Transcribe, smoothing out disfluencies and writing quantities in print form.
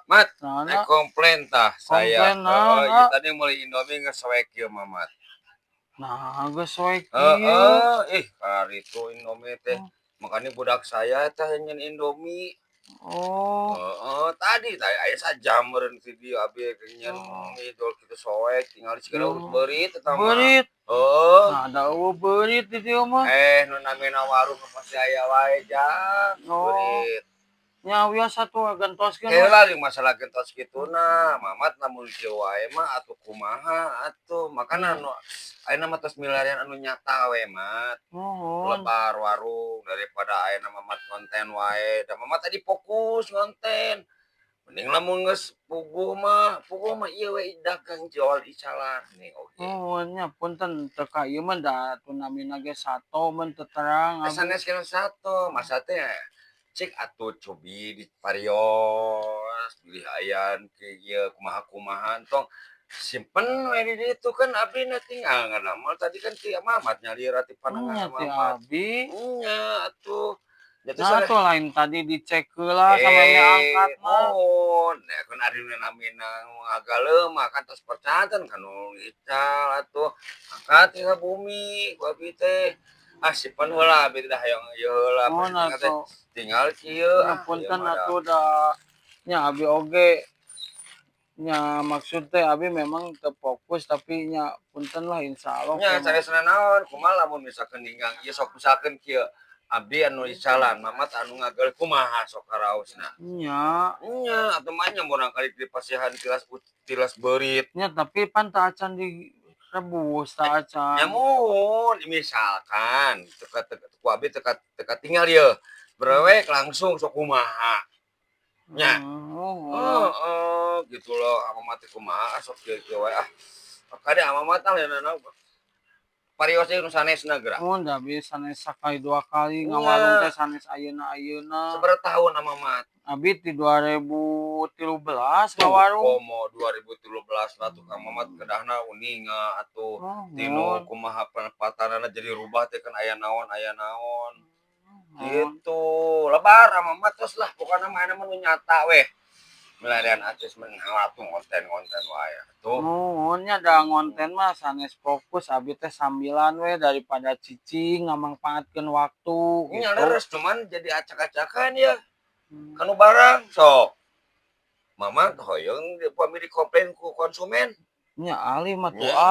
Mat, Nah, naik komplain tah saya. Komplain naon, Heeh, ah? Ieu tadi meuli Indomie geus soek ieu, Mamat. Nah, geus soek kieu. Heeh, ih, karitu Indomie teh. Makanya budak saya teh nyen Indomie. Oh. Heeh, tadi teh aya sajam meureun video abi nyen ngidol kitu soek, tinggal segera urut beurit eta mah. Beurit. Heeh. Nah, da euweuh beurit di dieu mah. Eh, nu namina warung mah pasti aya wae, Jang. Oh. Beurit. Nya wios atuh, gentoskeun we. Heula jeung masalah gentos kituna, Mamat lamun kieu wae mah atuh kumaha atuh. Makana anu ayeuna mah tos milarian anu nyata we, Mat. Nuhun. Lebar warung daripada ayeuna Mamat konten wae. Da Mamat tadi fokus ngonten. Mending lamun geus puguh mah ieu we dagang jual icalan nih oge. Nuhun nya, punten teu ka ieu mah, da atuh namina ge sato mun teu terang Eh, abi. Sanes kana sato, masa teh cik atuh cobi diparios, bilih aya kieu kumaha-kumaha, tong simpen we di ditu, kan abdi na tinggal ngadamel tadi kan ti Mamat nyalira ti panengan Nya ti Mamat. Abi. Nya atuh. Nya teh Nah, atuh lain tadi dicek heula sameme angkat mah. Muhun, ya kan ari nu namina ngagaleuh mah kan tos percanten kan nu ical atuh. Angkat ka bumi ku abi teh. Ah, simpen heula, abi teh hayang ieu heula. Muhun teh atuh. Tinggal kieu. Nya Ah, ieu punten mah da. Atuh, da nya abi oge nya, maksud teh abi memang teu fokus, tapi nya punten lah, insyaallah Nya kumaha. Sanesna naon, kumaha lamun misalkan ninggang ieu, sok misalkeun kieu, abdi anu icalan, Mamat anu ngagaleuh, kumaha sok karaosna? Nya. Nya atuh mah nya murangkalih dipasihan tilas tilas beurit. Nya, tapi pan teu acan direbus, teu acan. Nya muhun, misalkan teu teu ku abi teu teu katinggal ieu. Brewek langsung, sok kumaha? Nya. Muhun. Heeh, gitu loh, Mama teh kumaha, sok kieu-kieu wae ah. Kade Mama tah lain parios nu sanesna geura. Mun da abi sanes sakali dua kali Nya. Ngawarung teh, sanes ayeuna-ayeuna. Sabaraha tahun Mamat? Abi ti 2013 Tuh, ngawarung. Komo 2013 lah tuh, Kang Mamat kedahna uninga atuh tinu Muhun. Kumaha penempatanana jadi rubah teh kan aya naon aya naon. Muhun. Gitu. Lebar Mamat terus lah, pokokna mah ayeuna mah nu nyata weh. Milarian artis mah atuh ngonten-ngonten wae atuh. Muhun nya, da ngonten mah sanes fokus abi teh, sambilan we daripada cicing, ngamangpaatkeun waktu Nya gitu. Leres, cuman jadi acak-acakan ya. Kanu barang sok. Mama hoyong upami dikomplain ku konsumen. Nya ali mah tuh Nya. Ah.